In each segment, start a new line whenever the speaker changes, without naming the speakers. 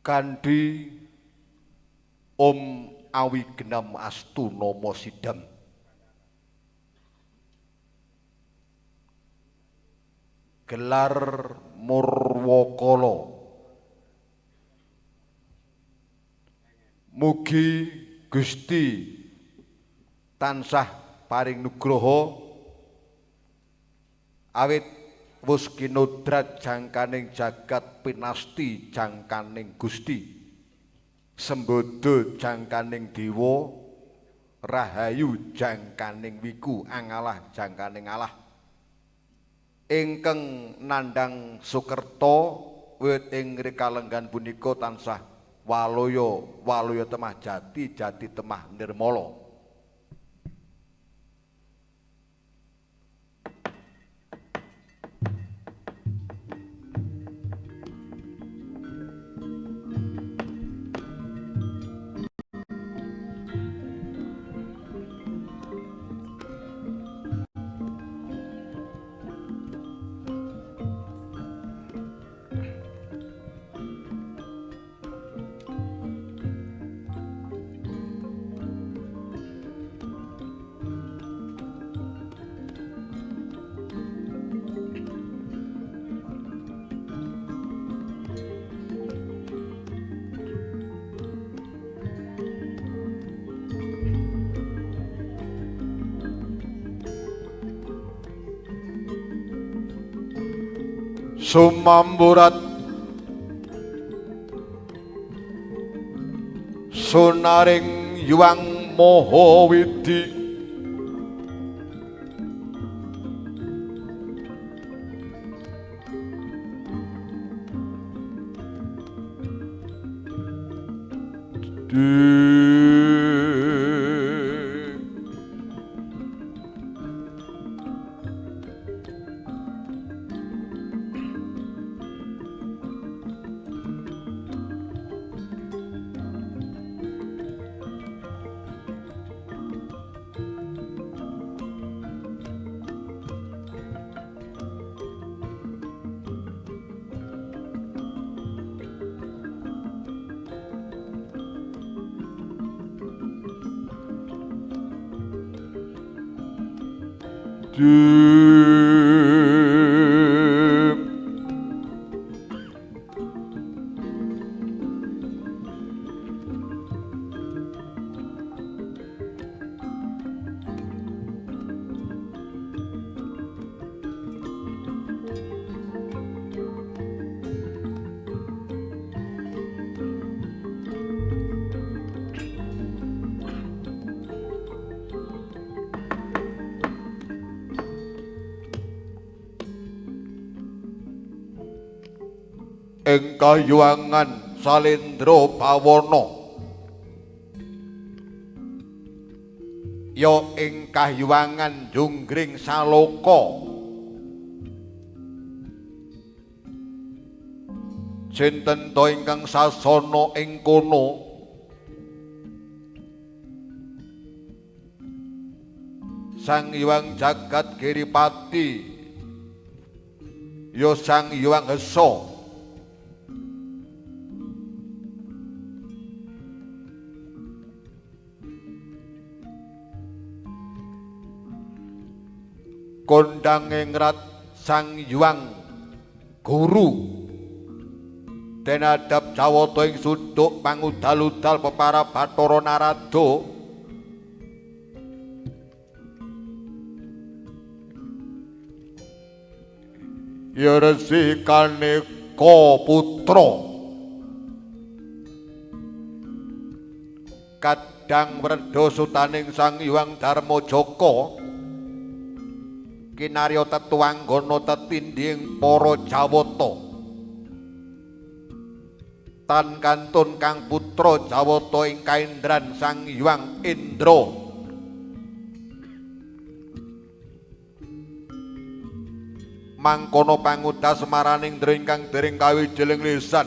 Kanthi Om Awignam Astu Nama Sidam. Gelar Murwakala. Mugi Gusti tansah paring nugroho awit wus kinodrat jangkaning jagat pinasti jangkaning Gusti, sembodo jangkaning dewa, rahayu jangkaning wiku, angalah jangkaning Allah. Ingkang nandhang sukerta wit ing rikalenggan punika tansah waloya, waloya temah jati, jati temah nirmala. Sumamburat sunaring yuang moho widi ing kayuwangan Salendra Bawana ya ing kahyangan Junggring Saloka sinten to ingkang sasana ing kono Sang Hyang Jagat Giripati ya Sang Hyang Hesa. Kondang ngrat Sang Hyang Guru denadap jawata ing suduk pangudal-udal pepara Bathara Narada. Ya Resi Kaneka Putra kadang wredha sutaning Sang Hyang Darmajaka kinarya tetuanggana tetindhing para jawata tan kantun kang putra jawata ing kaendran Sang Hyang Indra. Mangkono pangudas maraning ndra ingkang dereng kawijiling lisan.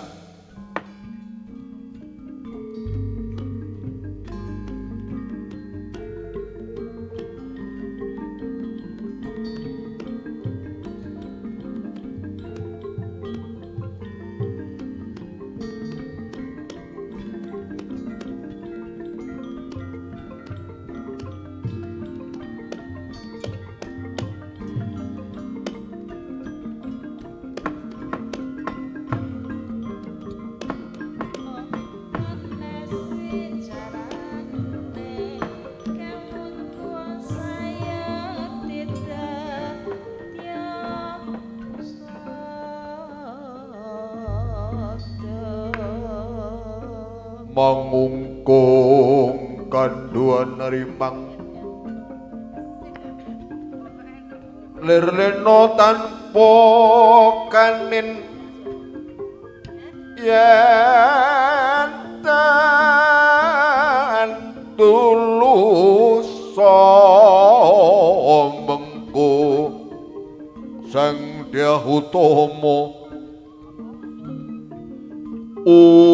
Mangungkung kanduan rimang lir lena tanpa kanin yen tan tulus mengko Sang Dyah Utama. Om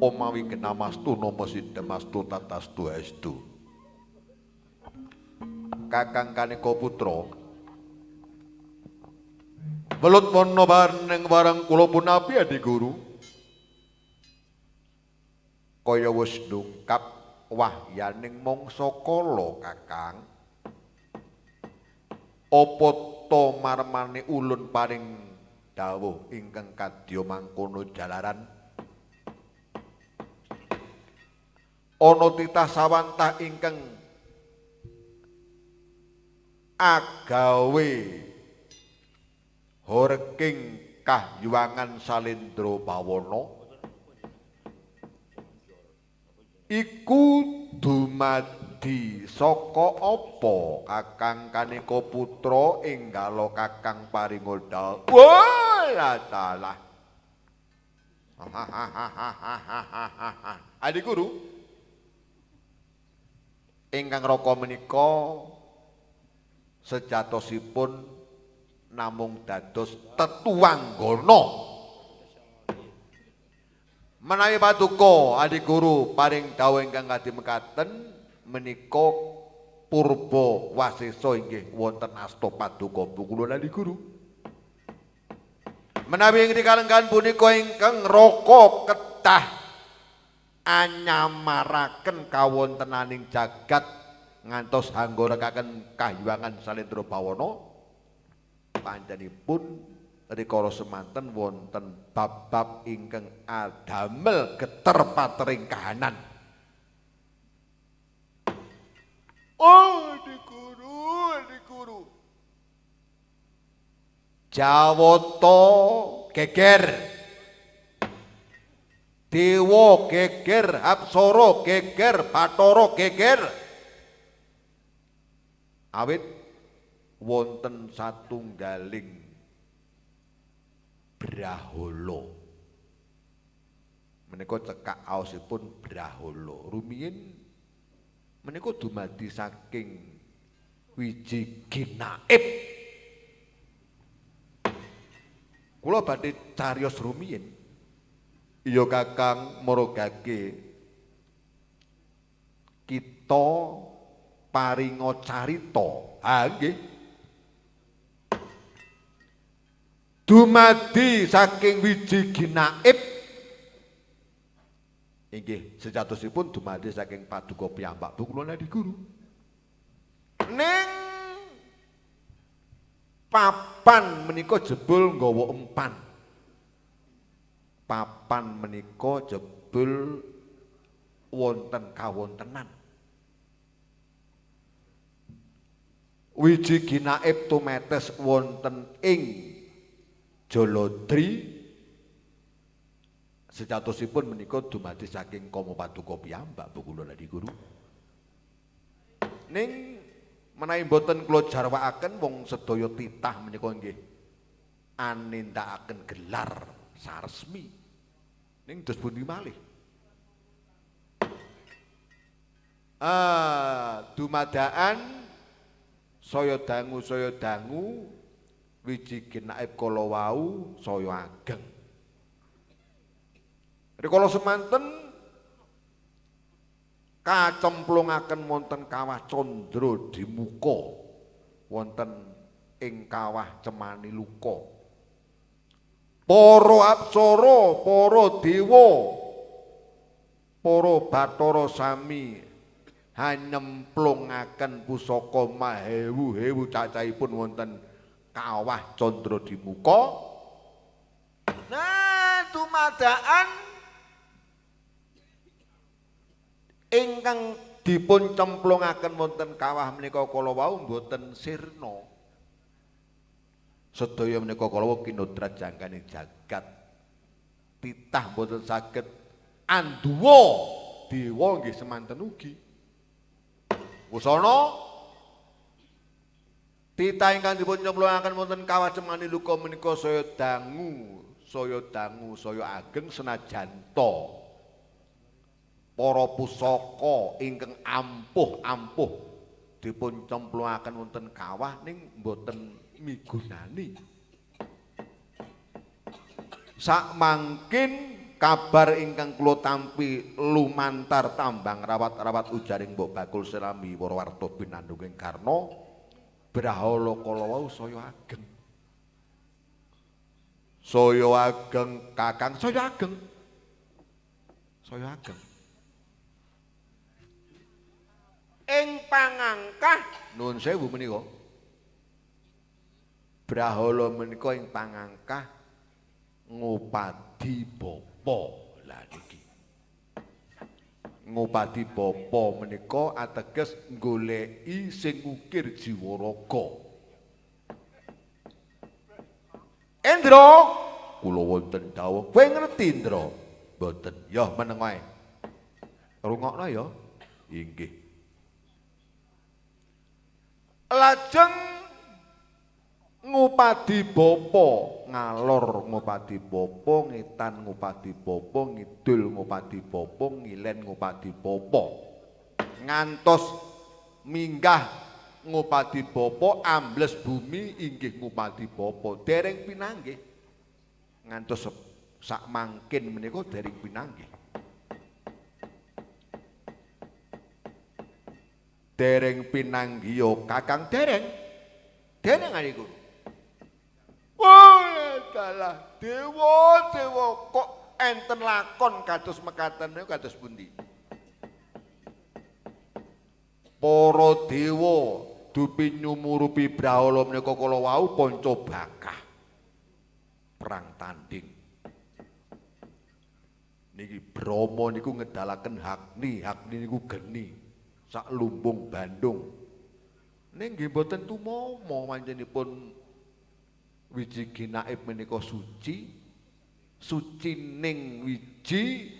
Omawi kenamastu nomo sidemastu tatastu estu. Kakang Kaneka Putra welut wana bareng bareng kula punapi Adi Guru kaya wis ndungkap wahyaning mangsa kala Kakang. Apa ta marmane ulun paring dawuh ingkang kadya mangkono jalaran ana titah sawantah ingkang agawe horking kahyuwangan Salendra Bawana iku dumadi saka apa Kakang Kaneka Putra enggala Kakang paringa dawuh. Wah talah. Adi Guru ingkang raka menika sejatosipun namung dados tetuwanggana. Menawi paduka Adi Guru paring dawuh ingkang kadhi mekaten menika purba wasesa inggih wonten asta paduka kula Adi Guru. Menawi ing kalenggan punika ingkang raka kedah anyamaraken kawontenaning jagat ngantos hanggorekaken kahyuwangan Salendra Bawana panjenenganipun rikala semanten wonten bab-bab ingkang adamel geter patering kahanan. Oh Adi Guru, Adi Guru. Jawata geger, dewa geger, apsara geger, bathara geger. Awit wonten satunggaling brahala. Menika cekak aosipun brahala. Rumiyin menika dumadi saking wiji ginaib. Kula badhe cariyos rumiyin. Iya Kakang, marogake kita paringa carita. Ha nggih. Dumadi saking wiji ginaib inggih sejatosipun dumadi saking paduka piyambak bu kula Adi Guru. Ning papan menika jebul nggawa empan. Papan menika jebul wonten kawontenan. Wiji ginaib tumetes wonten ing Jolodri sejatosipun menika dumadi saking kama paduka piyambak bu kula Adi Guru. Ning menawi mboten kula jarwakaken wong sedaya titah menika nggih anindakaken gelar saresmi. Ning dos pundi malih? Dumadaan saya dangu wiji ginaib kala wau saya ageng. Rikala semanten kacemplungaken wonten kawah Candra Dimuka wonten ing kawah Cemani Luka. Para apsara, para dewa, para bathara sami hanyemplungaken pusaka mahewu-hewu cacahipun wonten Kawah Candra Dimuka. Nah, dumadaan ingkang dipun cemplungaken wonten kawah menika kala wau mboten sirna. Sedaya menika kala wau kinodrat jangkane jagat. Titah mboten saged anduwa dewa nggih semanten ugi. Wusana titah ingkang dipun cemplungaken wonten kawah Cemani Luka menika saya dangu, saya dangu, saya ageng senajan ta para pusaka ingkang ampuh-ampuh dipun cemplungaken wonten kawah ning mboten migunani. Sakmangkin kabar ingkang kula tampi lumantar tambang rawat-rawat ujaring Mbok Bakul Serambi Warawarta binandunging Karna, brahala kala wau saya ageng. Saya ageng Kakang, saya ageng. Saya ageng. Ing pangangkah nuwun sewu menika. Brahala menika ing pangangkah ngupadi bapa. Lah niki. Ngupadi bapa menika ateges goleki sing ngukir jiwa raga. Indra, kula wonten dawuh. Kowe ngerti Indra? Mboten. Ya meneng wae. Rungokno ya. Inggih. Lajeng ngupadi bapa, ngalor ngupadi bapa, ngetan ngupadi bapa, ngidul ngupadi bapa, ngilen ngupadi bapa. Ngantos minggah ngupadi bapa, ambles bumi inggih ngupadi bapa. Dereng pinanggih. Ngantos sak mangkin menika dereng pinanggih. Dereng pinanggiya Kakang dereng. Dereng ari guru. Oh, dalah dewa dewa kok enten lakon kados mekaten niku kados pundi? Para dewa dupi nyumurupi brahala menika kala wau panca bakah perang tanding. Niki Brahma niku ngedalaken hakni, hakni niku geni sak lumbung Bandung. Ning nggih mboten tumama manjenipun wiji ginaib menika suci, suci ning wiji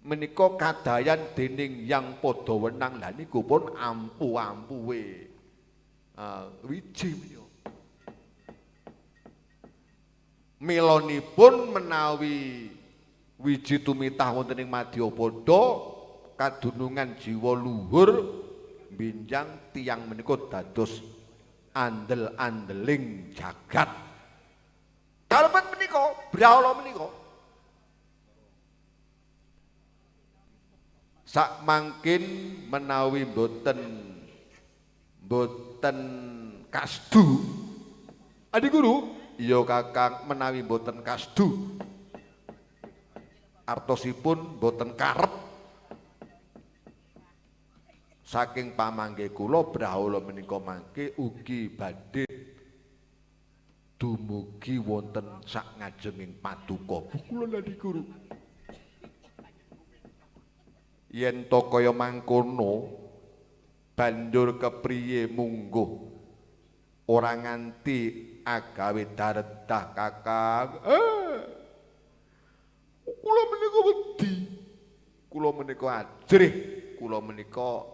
menika kadayan dening yang padha wenang. Lah niku pun ampuh-ampuhe wiji menika. Milonipun menawi wiji tumitah wonten ing madyapada kadunungan jiwa luhur binjang tiyang menika dados andel-andeling jagat. Kalebet menika brahala menika. Sak mangkin menawi mboten kasdu. Adi guru, iya Kakang, menawi mboten kasdu. Artosipun mboten karep. Saking pamangke kula brahala menika mangke ugi badhe dumugi wonten sak ngajenging paduka. Kula lha guru. Yen to kaya mangkono banjur kepriye mungguh ora nganti agawe daredah Kakang. Kula menika wedi, kula menika ajrih, kula menika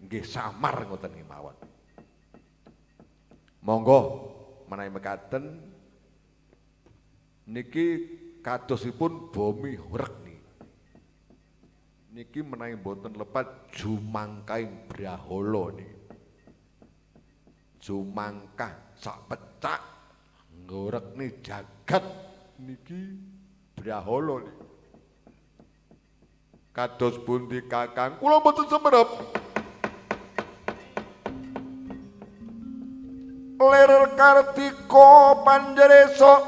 nggih samar ngoten nggih mawon. Monggo menawi mekaten niki kadosipun bumi horeg niki. Niki menawi mboten lepat jumangkaing brahala niki. Jumangkah sak pecak nggorekne jagat niki brahala niki. Kados pundi Kakang? Kula mboten semerep. Lir Kartika panjresa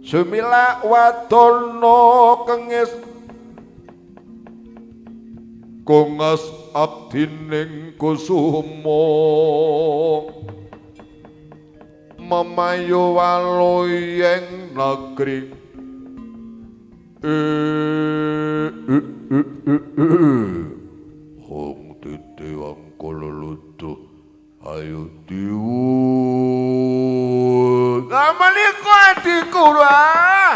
sumilak wadana kengis konges abdining kusuma memayu waluyeng negeri. Hong titiwang kololutu ayo diwut. Menika adikku ah.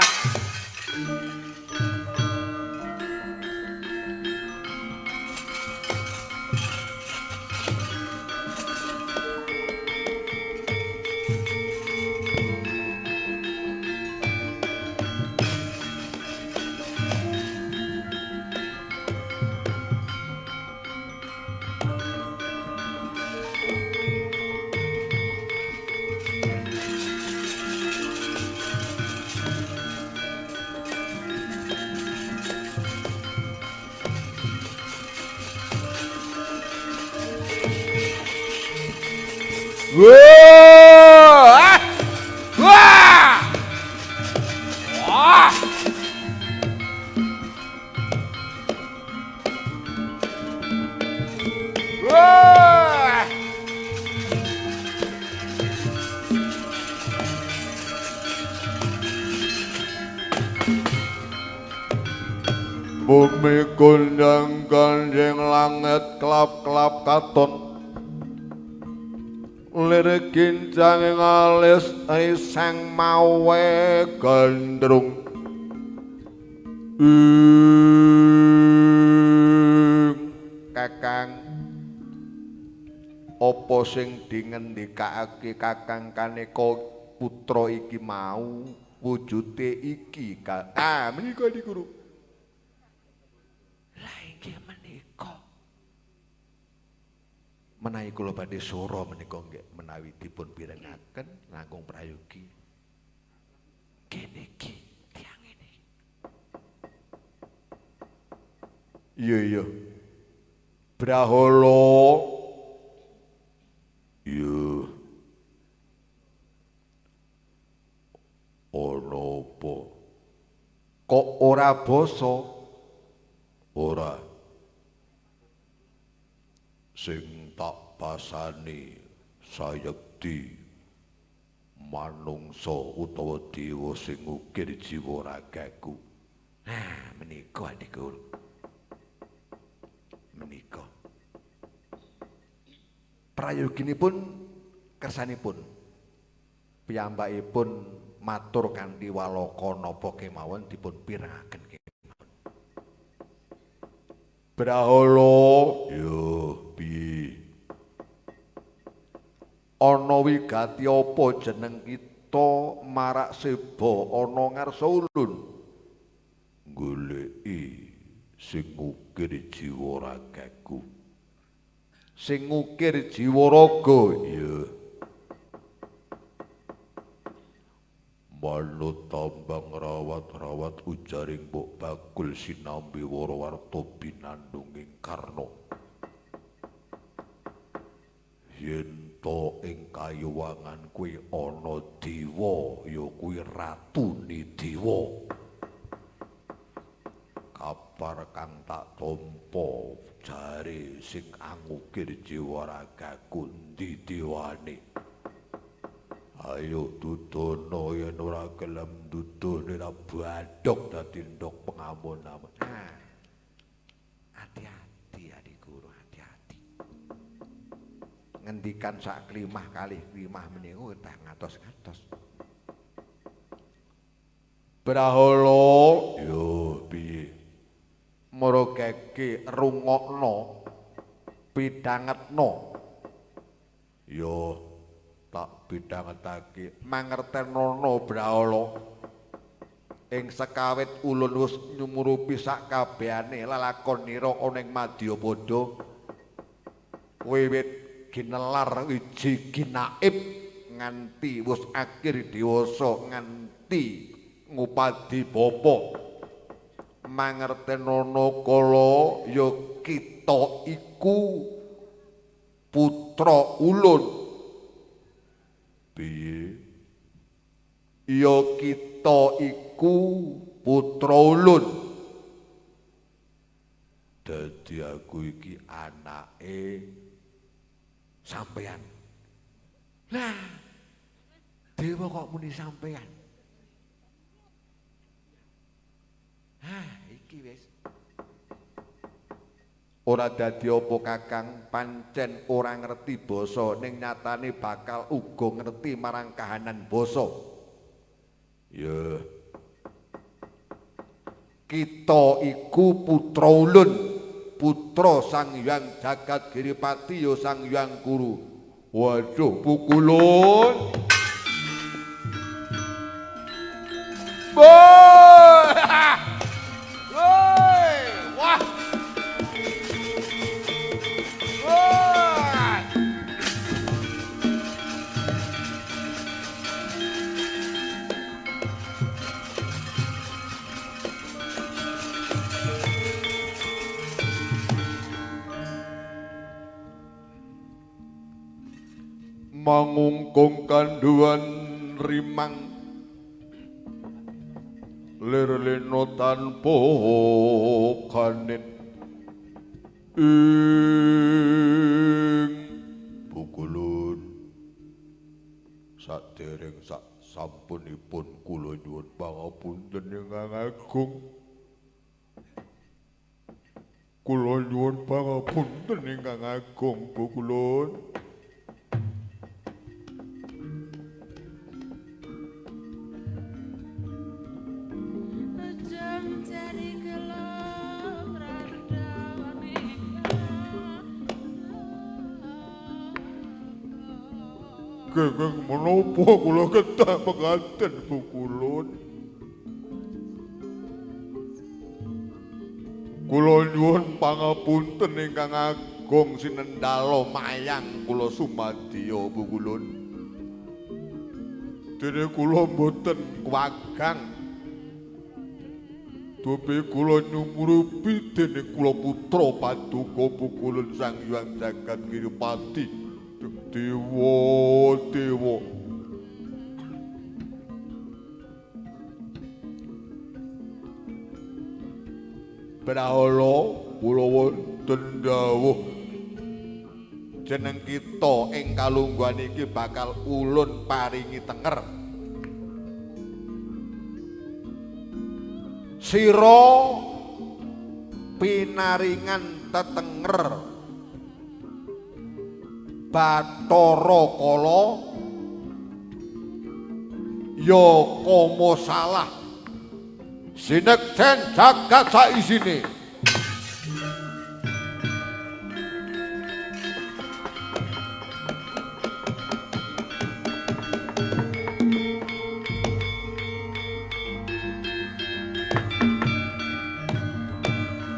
Wah! Wah! Wah! Wah! Bumi kondang kandeng langit klap-klap katon. Lirik kincang alis risang mawe gandrung. Kakang, apa sing dingendikake kakang kaneka putra iki mau wujude iki? Ah, menika niku. Lah inggih menika. Menawi kula badhe sora menika nggih menawi dipun pirengaken langkung prayogi. Nggih niki tiyang ngene. Iya iya. Brahala. Iya. Ana apa? Kok ora basa? Ora. Sing tak pasani sayekti manungsa utawa dewa sing ngukir jiwa ragaku. Nah, menika niku. Menika. Prayoginipun kersanipun piyambakipun matur kanthi walaka napa kemawon dipun pirengaken kemawon. Brahala, yo piye? Ana wigati apa jeneng kita marak seba ana ngarsa ulun? Goleki sing ngukir jiwa ragaku. Sing ngukir jiwa raga, iya. Manut tambang rawat-rawat ujaring mbok bakul sinambi wara-warta binandunging karna. Yen to ing kayuwangan kuwi ana dewa, ya kuwi ratune dewa. Kabar kang tak tampa jare sing angukir jiwa ragaku ndi dewane. Ayo dudono yen ora gelem dudone ra badhok dadi ndok pengamun-amun. Hati-hati adik guru, hati-hati. Ngendikan sak klimah kalih klimah menika ketah ngatos-ngatos. Brahala, yo piye? Marageke rungokno, pidhangetno. Yo tak pidhangetake mangertenono Brahala. Ing sekawit ulun wis nyumurupi sak kabehane lelakon nira ana ing Madyapada. Wiwit ginelar wiji ginaib nganti wis akhir dewasa nganti ngupadi bapa. Mangertenono kala ya kita iku putra ulun. Piye? Ya kita iku putra ulun. Dadi aku iki anake sampean. Lah, dewa kok muni sampean? Hah, iki wis. Ora dadi apa Kakang, pancen ora ngerti basa ning nyatane bakal uga ngerti marang kahanan basa. Ya. Kita iku putra ulun, putra Sang Hyang Jagat Giripati ya Sang Hyang Kuru. Waduh, pukulun. Woi! Woi! Wah! Woi! Mangungkung kandhuwan rimang lir lena tanpa kanin ing pukulun sadereng sak sampunipun kula nyuwun pangapunten ingkang agung. Kula nyuwun pangapunten ingkang agung pukulun. Kenging menapa kula kedah mekaten pukulun. Kula nyuwun pangapunten ingkang agung sinendala mayang kula sumadya pukulun. Dene kula mboten kuwagang. Dupi kula nyumurupi dene kula putra paduka pukulun Sang Hyang Jagat Giripati. Dewa, dewa. Brahala kula wonten dawuh. Jeneng kita ing kalungguhan iki bakal ulun paringi tenger. Sira pinaringan tetenger Bathara Kala ya kama salah sinekten jagat saisine.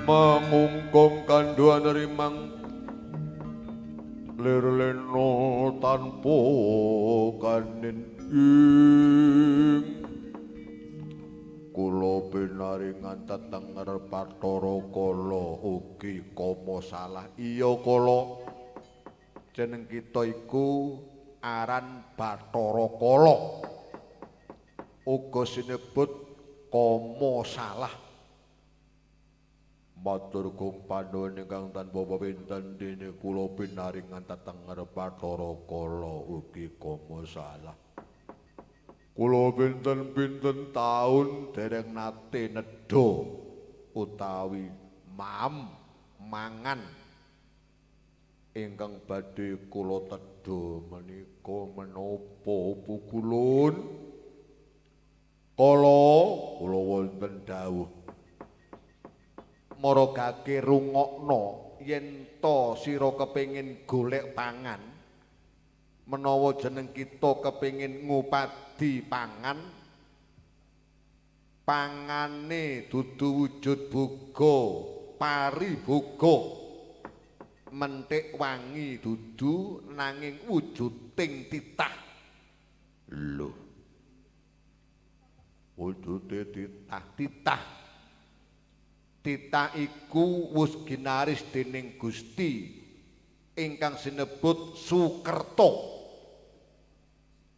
Mangungkung kandhuwan rimang lir lena tanpa kanin ing kula pinaringan tetenger Bathara Kala ugi kama salah. Iya Kala, jeneng kita iku aran Bathara Kala, uga sinebut kama salah. Matur kung panuwun ingkang tanpa pepinten dene kula pinaringan tetenger Bathara Kala ugi kama salah. Kula pinten-pinten taun dereng nate nedha utawi mam mangan ingkang badhe kula tedha menika menapa pukulun? Kala kula wonten dawuh maragake rungokno yen ta sira kepengin golek pangan, menawa jeneng kita kepengin ngupadi pangan, pangane dudu wujud boga pari boga mentik wangi dudu nanging wujuding titah. Lho, wujude titah. Titah titah iku wus ginaris dening Gusti ingkang sinebut Sukerta.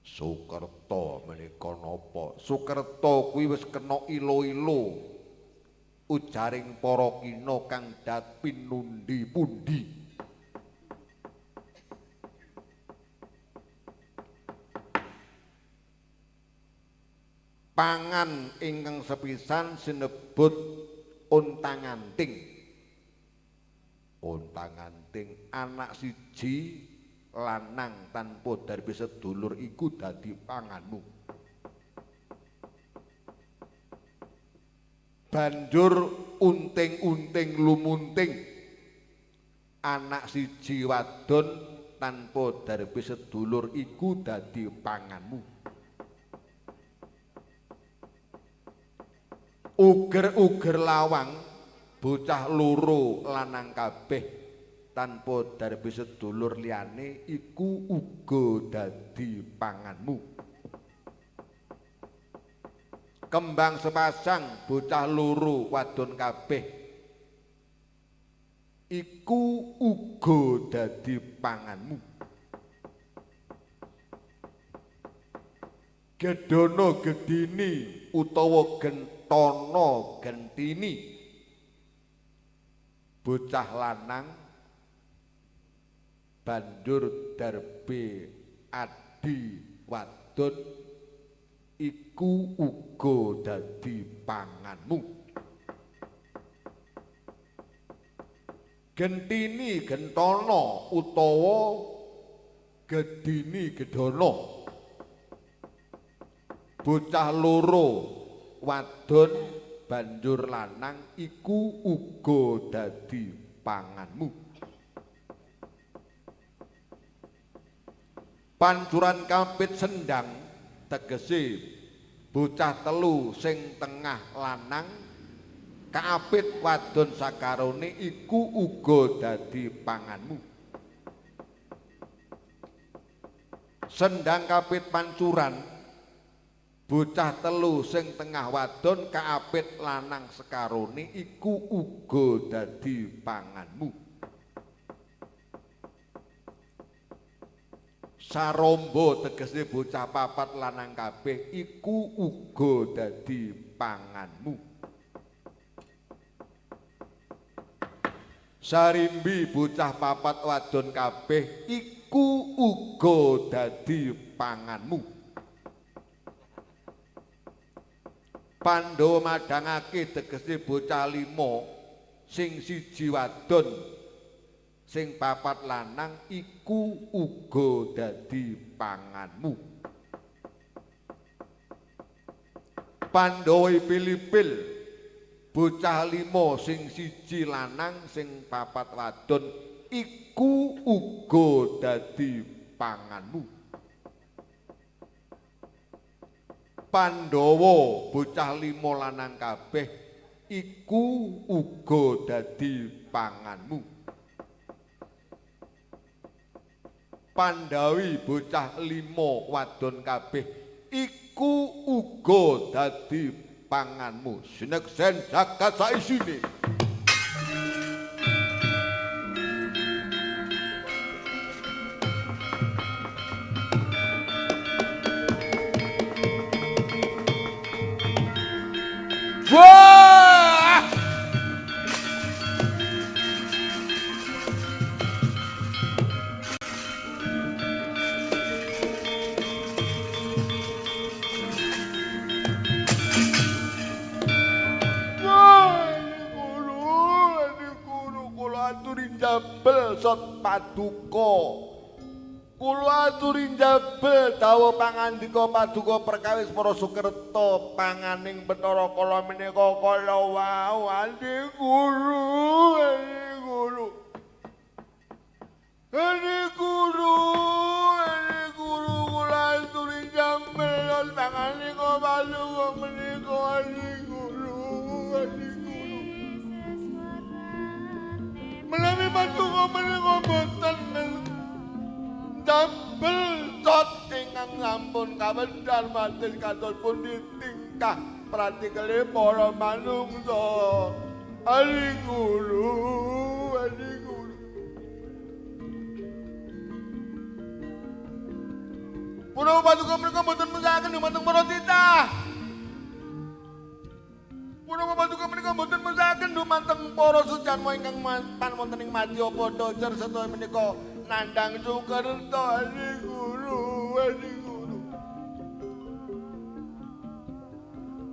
Sukerta menika napa? Sukerta kuwi wis kena ilo-ilo. Ujaring para kina kang dat pinundi-pundi. Pangan ingkang sepisan sinebut ontang-anting. Ontang-anting anak siji lanang tanpa darbe sedulur iku dadi panganmu. Banjur unting-unting lumunting anak siji wadon tanpa darbe sedulur iku dadi panganmu. Uger-uger lawang bocah loro lanang kabeh tanpa darbe sedulur liyane iku uga dadi panganmu. Kembang sepasang bocah loro wadon kabeh iku uga dadi panganmu. Gedono gedini utawa gentono gentini bocah lanang banjur darbe adi wadon iku uga dadi panganmu. Gentini gentono utawa gedini gedono bocah loro wadon banjur lanang iku uga dadi panganmu. Pancuran kapit sendang tegese bocah telu sing tengah lanang kaapit wadon sakarone iku uga dadi panganmu. Sendang kapit pancuran bocah telu sing tengah wadon kaapit lanang sekarone iku uga dadi panganmu. Sarombo tegese bocah papat lanang kabeh iku uga dadi panganmu. Sarimbi bocah papat wadon kabeh iku uga dadi panganmu. Pandhawa madhangake tegese bocah lima sing siji wadon sing papat lanang iku uga dadi panganmu. Pandhawa ipil-ipil bocah lima sing siji lanang sing papat wadon iku uga dadi panganmu. Pandhawa bocah lima lanang kabeh iku uga dadi panganmu. Pandhawi bocah lima wadon kabeh iku uga dadi panganmu. Sineksen jagat saisine. Wah! Jabel sot paduka kula aturi njabel dawuh pangandika paduka perkawis para sukerta panganing Bathara Kala menika kala wau andi guru andi guru andi guru andi guru kula aturi njabel sot pangandika paduka menika andi guru andi guru menawi paduka menika boten jambel cot ingkang sampun kawedhar matis kados pundi tingkah pratikale para manungsa. Ali guru, ali guru. Punapa paduka menika boten musahaken dumateng para titah. Punapa paduka menika boten musahaken Para sujanma ingkang mapan wonten ing madya padha sedaya menika nandhang Sukerta Adi Guru, Adi Guru.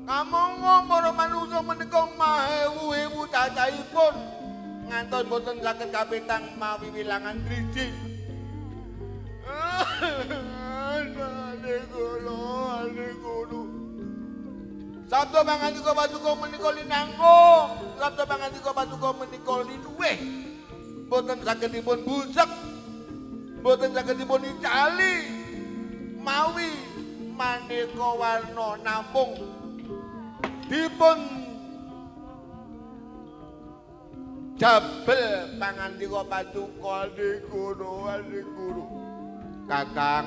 Kamangka para manungsa menika mahewu-ewu cacahipun ngantos boten saged kapitang mawi wilangan driji. Adi Guru, Adi Guru. Sabda pangandika paduka menika linangkung, sabda pangandika paduka menika linuwih. Boten saged dipun busek, boten saged dipun icali. Mawi maneka warna namung dipun jabel pangandika paduka Adi Guru, Adi Guru. Kakang,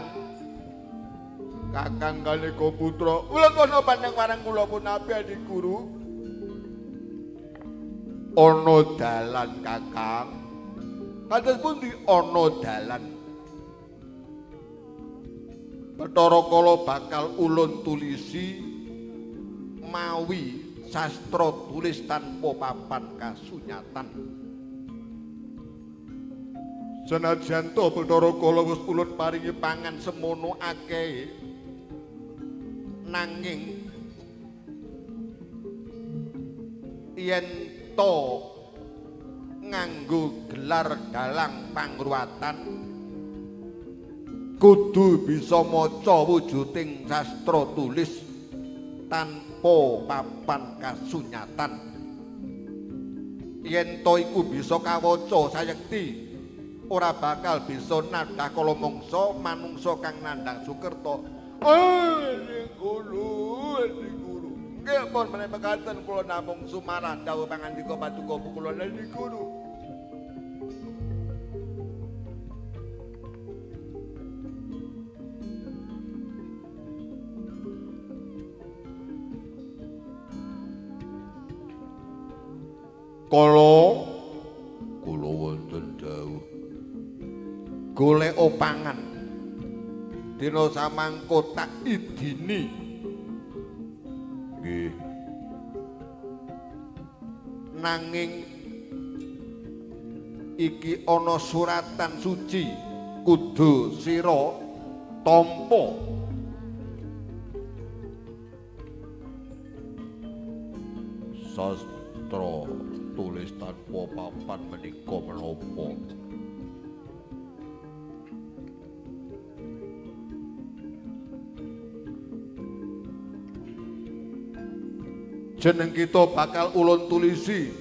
Kakang Kalika Putra, kula kono pandang marang kula punapi Adi Guru. Ana dalan Kakang. Kados pundi ana dalan? Bathara Kala bakal ulun tulisi mawi sastra tulis tanpa papan kasunyatan. Senajan to Bathara Kala wis ulun paringi pangan semono akehe, nanging yen to nganggo gelar dalang pangruwatan kudu bisa maca wujuding sastra tulis tanpa papan kasunyatan. Yen to iku bisa kawaca sayekti ora bakal bisa nadhah kala mangsa manungsa kang nandhang Sukerta. Adi Guru, Adi Guru. Nggih pun menawi mekaten kula namung sumarah dawuh pangandika paduka kula Adi Guru. Kala kula wonten dawuh golek pangan dina samangko tak idini. Nggih. Nanging iki ana suratan suci kudu sira tampa. Sastra tulis tanpa papan menika menapa? Jeneng kita bakal ulun tulisi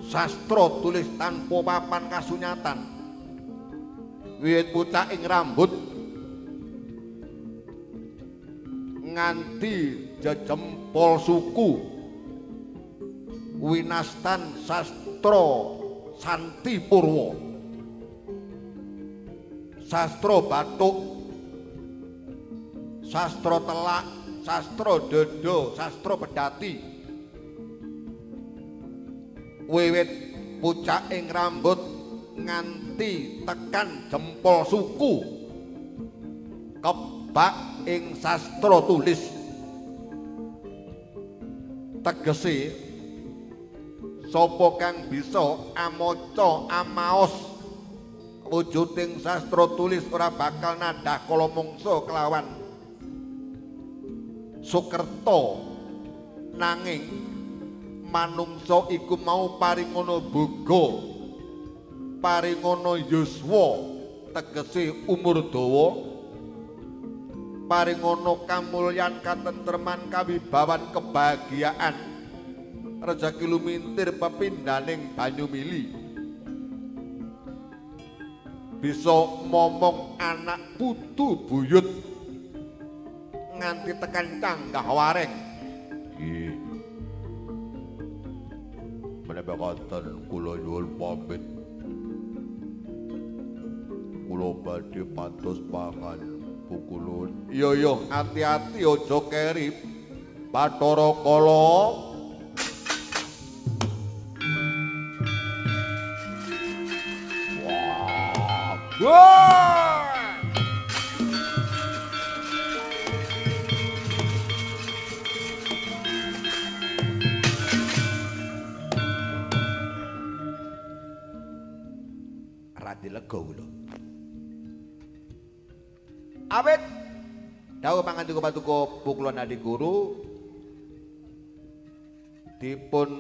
sastra tulis tanpa papan kasunyatan. Wiwit pucak ing rambut nganti jejempol suku winastan sastra santi purwa, sastra bathuk, sastra telak, sastra dada, sastra pedati. Wiwit pucak ing rambut nganti tekan jempol suku kebak ing sastra tulis. Tegese sapa kang bisa amaca amaos wujuding sastra tulis ora bakal nadhah kala mangsa kelawan Sukerta. Nanging manungsa iku mau paringono boga, paringono yuswa tegese umur dawa, paringono kamulyan katentreman kawibawan kebahagiaan, rejeki lumintir pepindhaning banyu mili, bisa momong anak putu buyut nganti tekan canggah wareng. Nggih. Menawi mekaten kula nyuwun pamit. Kula badhe pados pangan pukulun. Iya iya, ati-ati aja keri. Bathara Kala. Wah. Wah. Lega kula. Awit dawuh pangandika paduka Pukulon Adi Guru dipun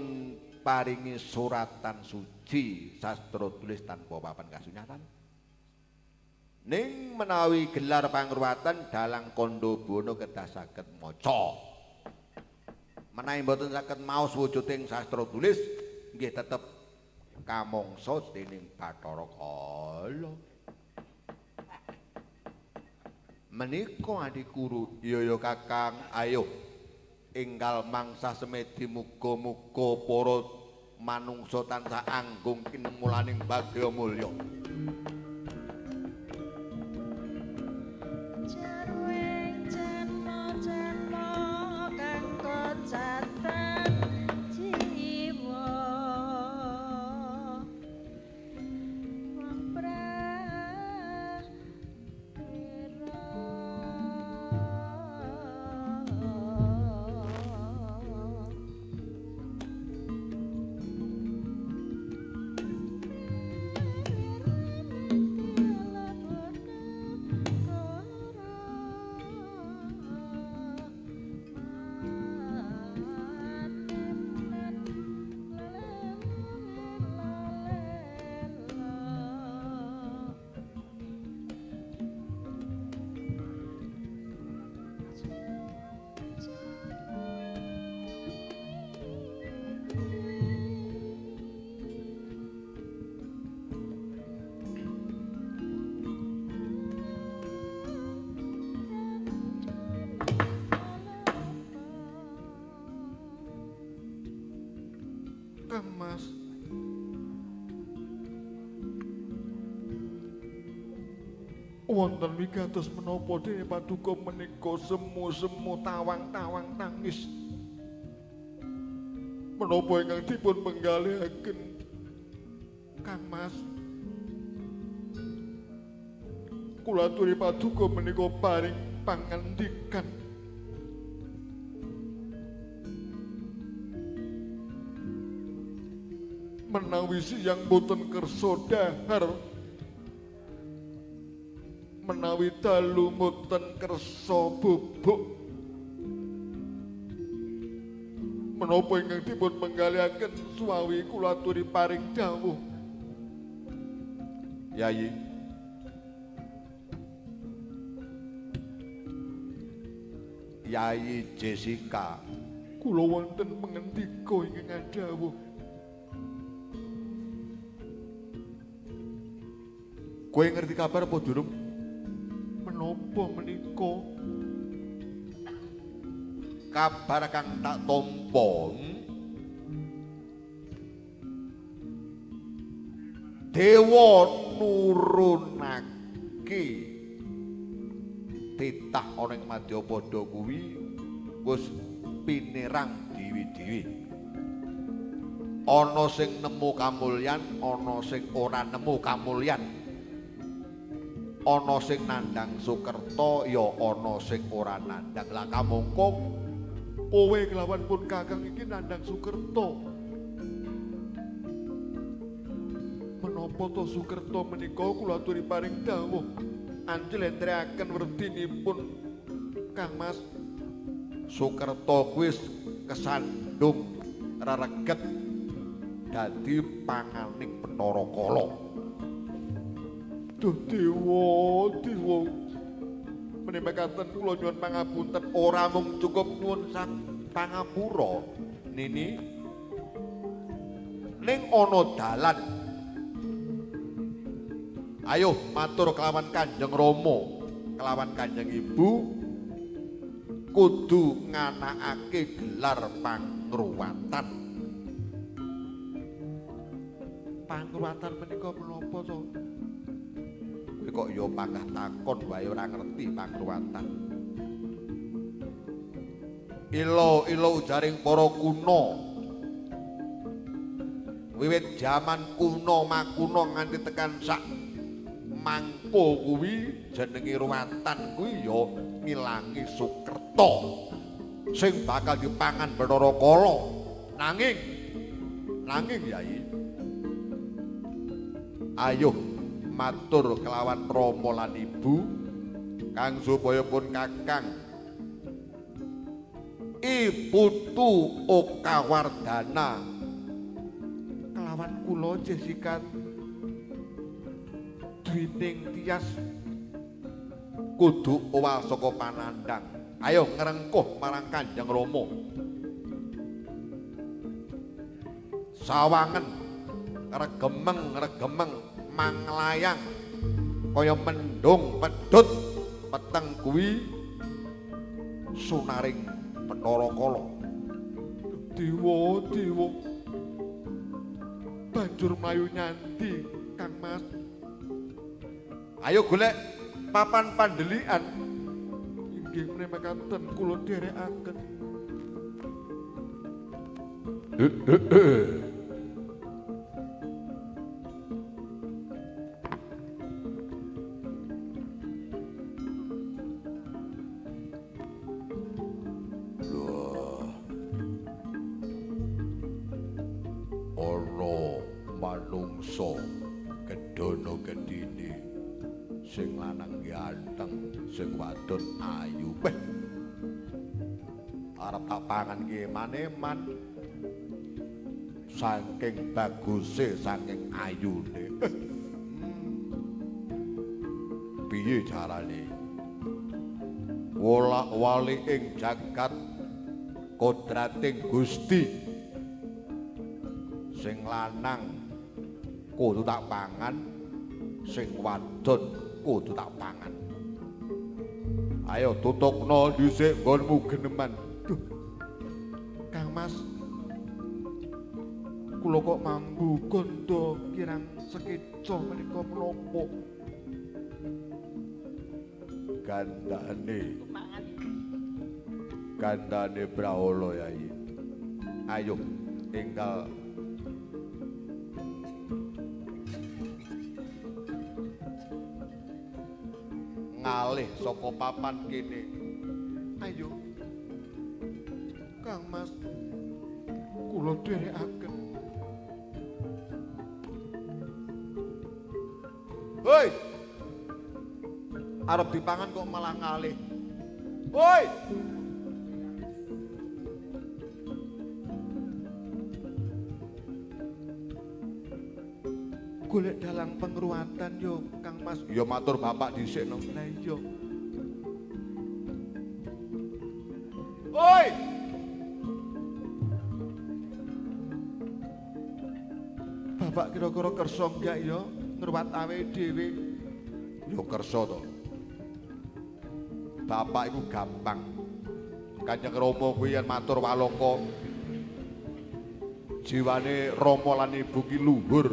paringi suratan suci sastra tulis tanpa papan kasunyatan. Ning menawi gelar pangruwatan dalang kandha bono kedah saged maca. Menawi mboten saged maos wujuding sastra tulis nggih tetep kamangsa dening Bathara Kala. Menika Adi Guru, iya ya Kakang, ayo enggal mangsa semedi muga-muga para manungsa tansah anggung kinemulaning bagya mulya.
Jarwing janma-janma kang kocatan jiwa wong prawira.
Kang Mas, wonten wigatos menapa dene paduka menika semu-semu tawang-tawang tangis. Menapa ingkang dipun penggalihaken Kang Mas? Kula aturi paduka menika paring pangandikan. Menawi siyang boten kersa dahar, menawi dalu mboten kersa bubuk, menapa ingkang dipun penggalihaken suwawi kula aturi paring dawuh. Yayi, Yayi Jessica, kula wonten pengendika ingkang adhawuh. Kowe ngerti kabar apa durung? Menapa menika? Kabar kang tak tampa. Dewa nurunake titah ana ing Madyapada kuwi wis pinerang dewi-dewi. Ana sing nemu kamulyan, ana sing ora nemu kamulyan. Ana sing nandhang Sukerta ya ana sing ora nandhang. Lah kamangka kowe kelawan pun Kakang iki nandhang Sukerta. Menapa to Sukerta menika kula aturi paring dawuh anjlentrehaken werdinipun Kang Mas. Sukerta kuwi kesandung rereget dadi panganing Bathara Kala. Duh dewa, dewa. Menika mekaten kula nyuwun pangapunten, ora mung cukup nyuwun sang pangapura nini, ning ana dalan. Ayo matur kelawan Kanjeng Rama, kelawan Kanjeng Ibu, kudu nganakake gelar pangruwatan. Pangruwatan menika menapa to? Kowe kok ya panggah takon wae ora ngerti pangruwatan. Ilo-ilo ujaring para kuna. Wiwit jaman kuno makuno nganti tekan sak mangko kuwi jenenge ruwatan kuwi ya ngilangi Sukerta sing bakal dipangan Bathara Kala. Nanging Yai, ayo Matur kelawan rama lan ibu kang supaya pun kakang Iputu Okawardana kelawan kula Jessica Dwining Tias kudu owal saka panandhang. Ayo ngrengkuh marang Kanjeng Rama. Sawangen regemeng-regemeng manglayang kaya mendung pedhut peteng kuwi sunaring Bathara Kala. Dewa dewa banjur mlayu nyandi Kang Mas. Ayo golek papan pandelikan. Inggih mremekaten kula dherekaken. Loh. Ana manungsa gedana gedine sing lanang ganteng, sing wadon ayu. Weh. Arep tak pangan ki eman-eman. Saking baguse, saking ayune. Piye carane? Wolak-walik ing jagat kodrating Gusti. Sing lanang kudu tak pangan, sing wadon kudu tak pangan. Ayo tutukno dhisik nggonmu geneman. Duh. Kang Mas, kula kok mambu gondo kirang sekeca menika menapa? Gandane. Gandane Brahala Yai. Ayo enggal ngalih saka papan kene. Ayo. Kang Mas, kula dherekaken. Hoi. Arep dipangan kok malah ngalih. Hoi. Golek dalang pengruwatan yo Kang Mas. Ya matur bapak dhisik no. Lah iya. Hoi. Bapak kira-kira kersa enggak ya ngruwat awake dhewe? Ya kersa to. Bapak iku gampang. Kanjeng Rama kuwi yen matur walaka jiwane rama lan ibu ki luhur.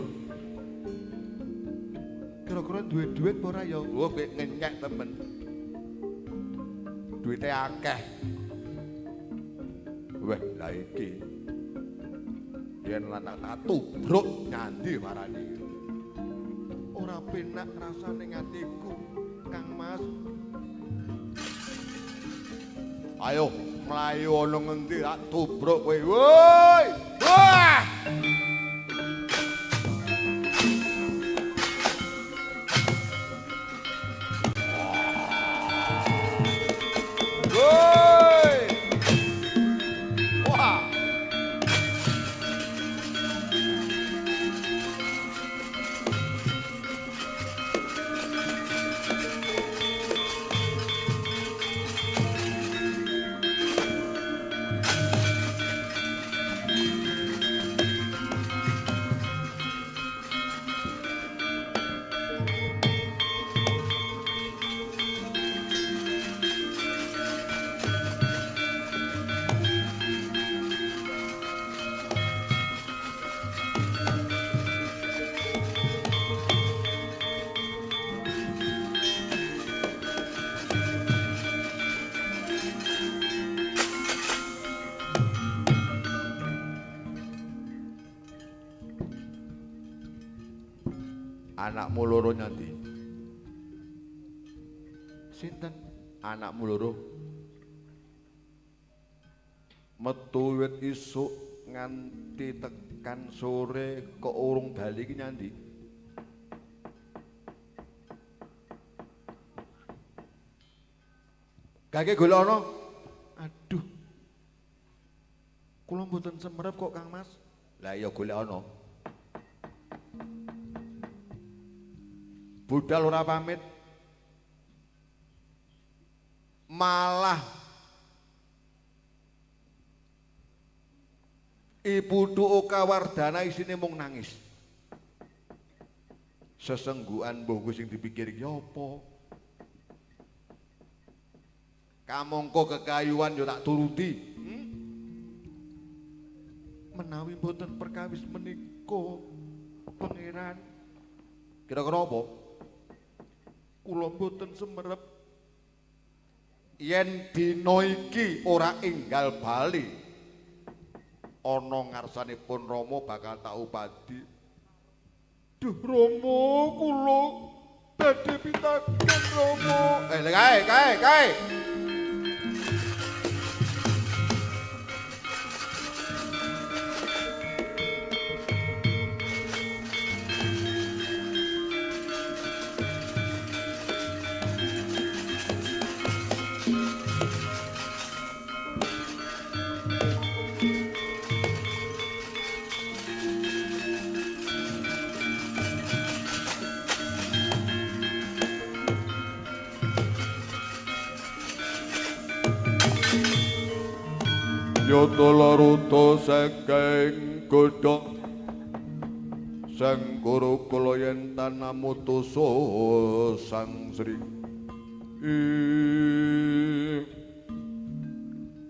Kira-kira duwe duit apa ora ya? Oh, kowe ngenyek temen. Duite akeh. Weh, lah iki. Yen lanang tak tubruk nyandi marani. Ora penak rasane atiku, Kang Mas. Ayo mlayu ana ngendi tak tubruk kowe. Woi! Wah! Woi! Wah! Anakmu loro nyandi? Sinten? Anakmu loro? Metu wit isuk nganti tekan sore kok urung bali iki nyandi? Gage golek ana. Aduh. Kula mboten semerep kok Kang Mas. Lah iya golek ana. Budal ora pamit. Malah Ibu Oka Wardana isine mung nangis. Sesenggukan mbahku sing dipikir iki apa? Kamangka kekayuan yo tak turuti. Menawi mboten perkawis menika pangeran. Kira-kira apa? Kula mboten semerep yen dina iki ora enggal bali. Ana ngarsanipun Rama bakal tak upadi. Duh Rama, kula badhe pitaken Rama. Kae kae kae. Yata laruta saking godhong Sang Guru kula yen tanamutusa Sang Sri.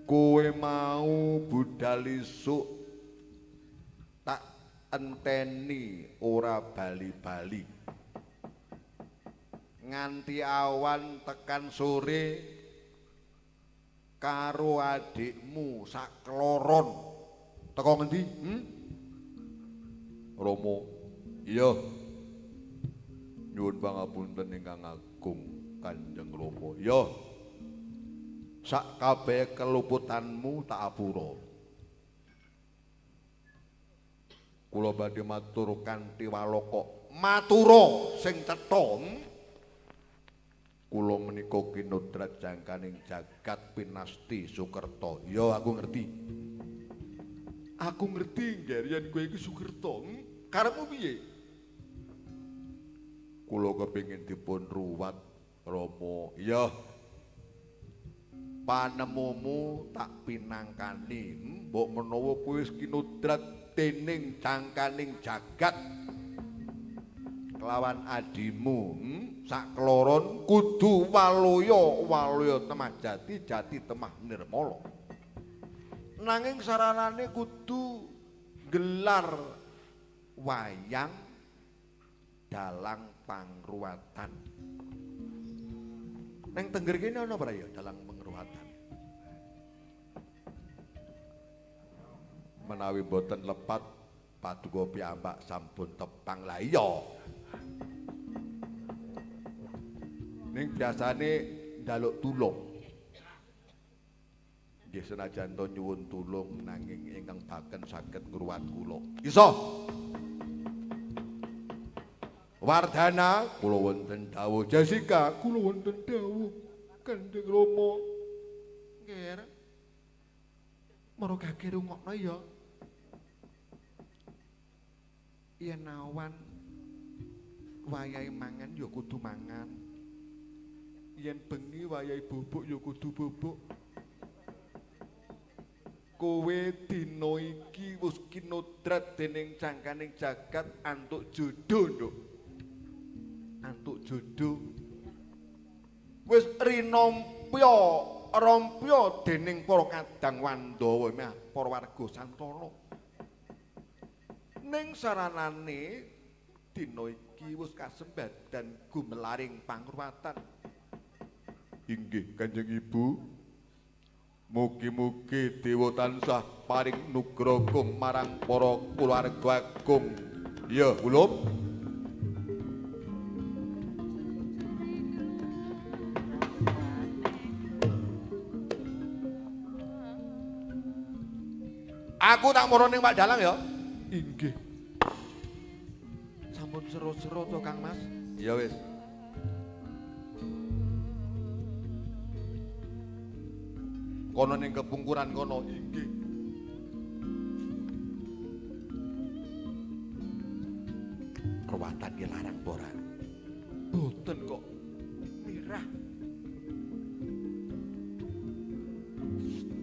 Kowe mau budal isuk tak enteni ora bali-bali. Nganti awan tekan sore karo adikmu sakloron. Teko ngendi? Rama. Iya. Nyuwun pangapunten ingkang agung Kanjeng Rama. Iya. Sak kabeh keluputanmu tak apura. Kula badhe matur kanthi walaka. Matura sing cetha. Kula menika kinodrat jangkaning jagat pinasti Sukerta. Ya aku ngerti. Aku ngerti ngger yen kowe iki Sukerta. Karepmu piye? Kula kepengin dipun ruwat Rama. Ya. Panemumu tak pinangkani. Mbok menawa kowe wis kinodrat dening jangkaning jagat kelawan adimu sakloron kudu waluya waluya temah jati jati temah nirmala. Nanging saranane kudu gelar wayang dalang pangruwatan. Neng Tengger kene ana ora ya dalang pangruwatan? Menawi mboten lepat paduka piyambak sampun tepang. Lah iya. Ning biasane njaluk tulung. Nggih senajan to nyuwun tulung nanging ingkang baken saged ngruwat kula. Iso. Wardana kula wonten dawuh. Jessica kula wonten dawuh. Kanjeng Rama. Nggih. Mara gage rungokno ya. Yen awan wayahe mangan ya kudu mangan. Yen bengi wayahe bubuk ya kudu bubuk. Kowe dina iki wis kinodrat dening jangkaning jagat antuk jodoh, Nduk. Antuk jodoh. Wis rinampya rampya dening para kadang Wandawa meh para warga Santana. Ning saranane dina iki wis kasembadan gumelaring pangruwatan. Inggih Kanjeng Ibu. Mugi-mugi dewa tansah paring nugraha marang para kulawarga agung. Ya, kula. Aku tak moro ning Pak Dalang ya. Inggih. Sampun seru-seru to Kang Mas. Ya wis. Kono ning kepungkuran kono. Inggih. Ruwatan ki larang apa ora? Boten kok. Mirah.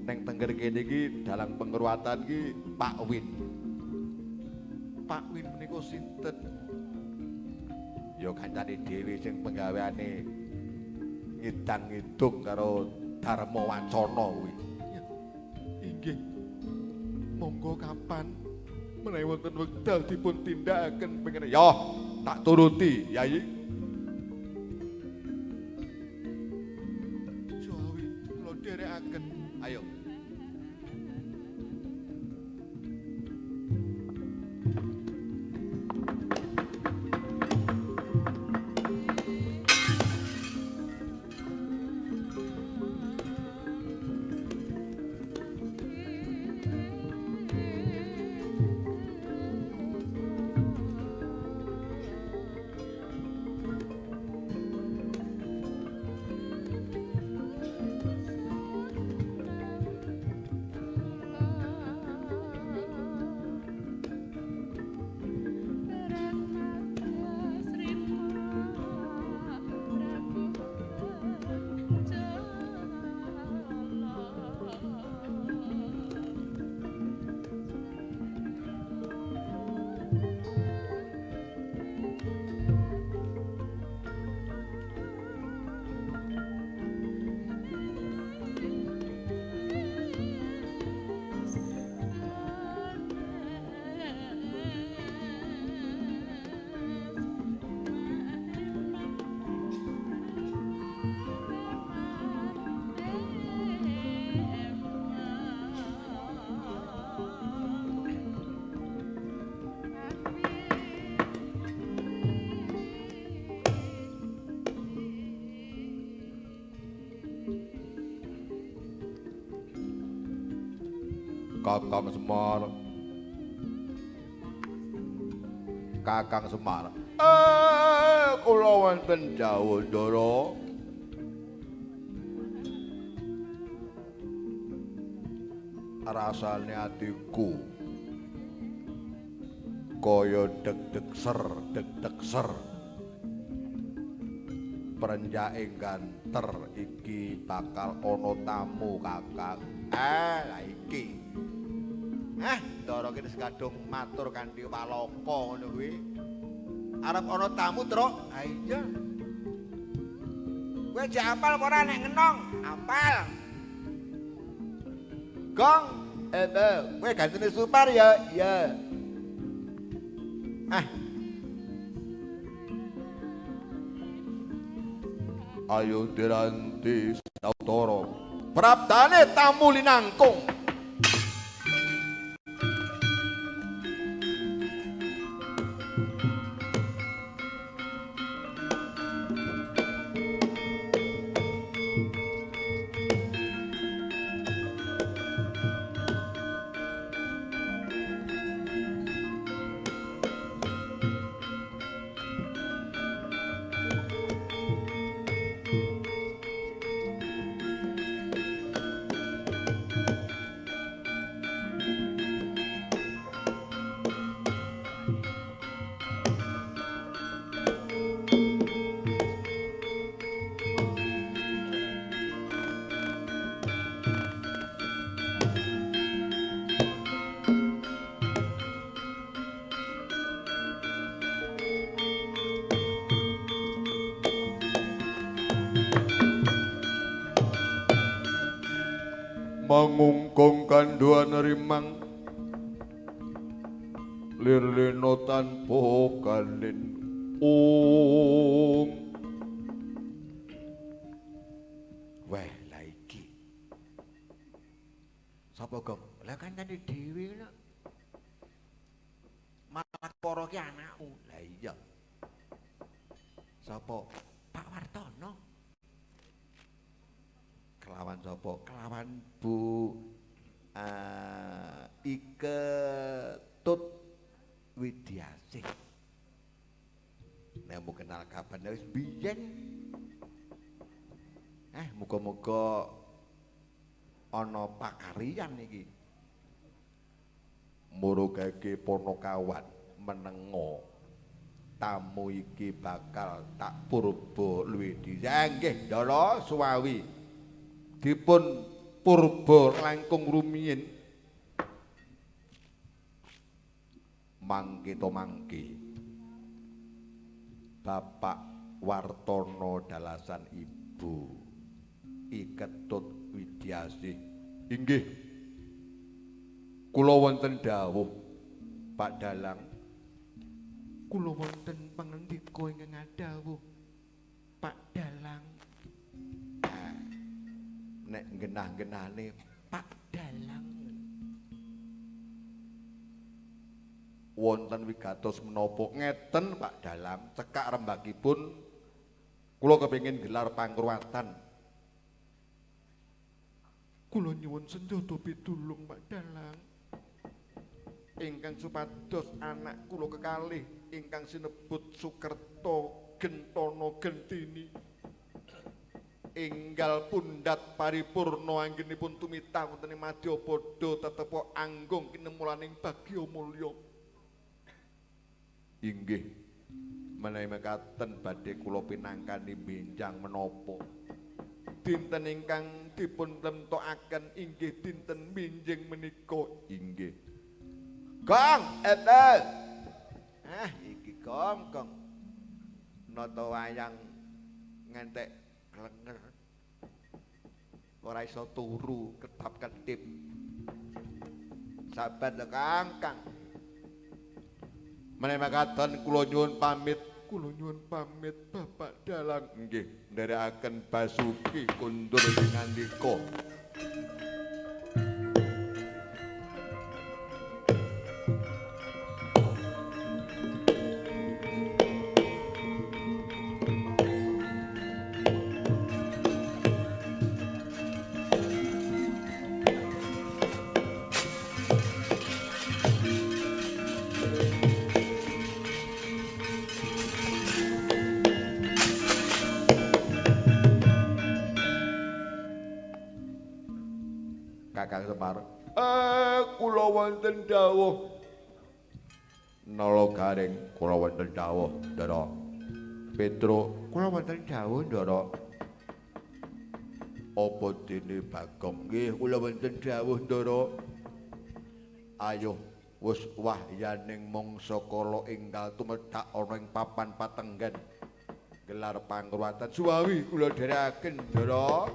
Neng tengger kene iki dalang pengruwatan ki Pak Win. Pak Win menika sinten? Ya kancane dhewe sing penggaweane ngidang-ngidung karo Dharma Wancana kuwi. Inggih. Monggo kapan menawi wonten wekdal dipun tindakaken pengen. Ya, tak turuti, Yai. Jawi kula dherekaken. Ayo. Kakang Semar. Kakang Semar. Kula wonten jauh, Ndara. Rasane atiku kaya deg-deg ser, deg-deg ser. Prenjake ganter iki bakal ana tamu, Kakang. Lah iki. Ndara kene kadung matur kanthi walaka ngono kuwi. Arep ana tamu, Truk. Ha iya. Kowe jek apal apa ora nek ngenong? Apal. Gong, kowe gantine Supar ya? Iya. Ayo diranti sautara. Praptane tamu linangkung. Mangungkung kandhuan rimang lirlena tanpa kalin ung. Weh, lah iki sapa, Gong? Lah kancane dhewe lho. Malah para ki anakmu. Lah iya. Sapa? Pak Wartono. Kelawan sapa? Kelawan Bu Ike Tut Widiasih. Nek mau kenal kapan wis biyen. Muga-muga Ana pakariyan iki. Murugake Ponokawan menengo. Tamu iki bakal tak purba luwih dhisik. Nggih, Ndara suwawi. Dipun purba langkung rumiyin. Mangke to mangke. Bapak Wartono dalasan Ibu I Ketut Widyasih. Inggih. Kula wonten dawuh Pak Dalang. Kula wonten pangandika ingkang ngadhawuh Pak Dalang. Nek genah-genahne Pak Dalang. Wonten wigatos menapa ngeten Pak Dalang, cekak rembagipun kula kepengin gelar pangruwatan. Kula nyuwun senjata pitulung Pak Dalang. Ingkang supados anak kula kekalih ingkang sinebut Sukerta Gentana Gentini enggal pundhat paripurna anggenipun tumitah wonten ing madyapada tetepa anggung kinemulaning bagya mulya. Inggih menawi mekaten badhe kula pinangkani benjang menapa dinten ingkang dipun temtokaken inggih dinten benjing menika. Inggih. Gong etel. Ah iki gong gong. Nata wayang ngantek klenger. Ora iso turu ketap-ketip. Sabar lho Kang, Kang. Menawi makaten kula nyuwun pamit, kula nyuwun pamit Bapak Dalang. Nggih, nderekaken Basuki kundur ngandika. Kakang Semar, kula wonten dawuh. Nala Gareng, kula wonten dawuh, Ndara. Petro, kula wonten dawuh, Ndara. Apa dene Bagong? Nggih, kula wonten dawuh, Ndara. Ayo, wis wahyaning mangsa kala enggal tumedhak ana ing papan patenggen. Gelar pangruwatan suwawi kula dherekaken, Ndara.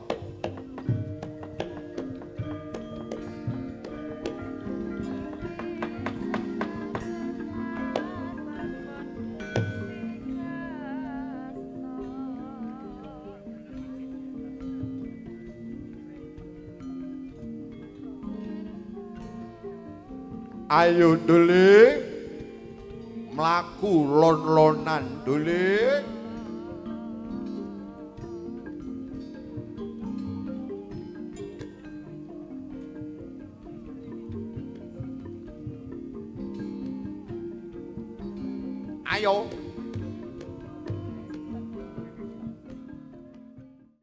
Ayo dule mlaku lon-lonan dule. Ayo.